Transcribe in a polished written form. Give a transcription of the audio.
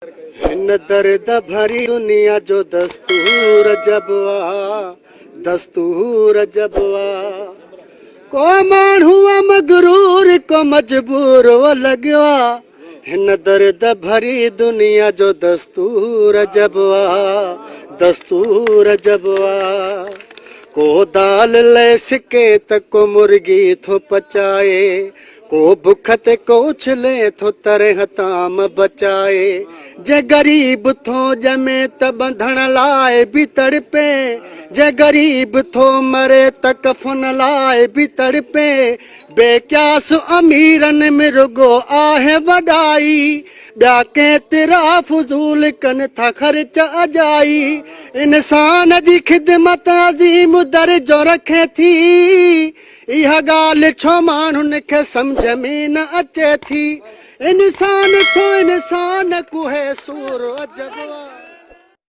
هن درد ڀري دنيا جو دستور عجب آ، دستور عجب آ. ڪو ماڻهو آ مغرور، ڪو مجبور و لڳيو آ. هن درد ڀري دنيا جو دستور عجب آ، دستور عجب آ. ڪو دال لئه سڪي ته ڪو مرغي ٿو پچائي، ڪو بک تي ڪو اڇلي ٿو ترهه طعام بچائي. جي غريب ٿو ڄمي ته ٻنڌڻ لاء به تڙپي، جي غريب ٿو مري ته ڪفن لاء به تڙپي. بي قياس اميرن ۾ رڳو آهي وڏائي، ٻيا ڪيترا فضول ڪن ٿا خرچ اجائي. انسان جي خدمت عظيم درجو رکي ٿي، اها ڳالهه ڇو ماڻهن کي سمجهه ۾ نه اچي ٿي. انسان ٿو انسان ڪوهي سور عجب آ.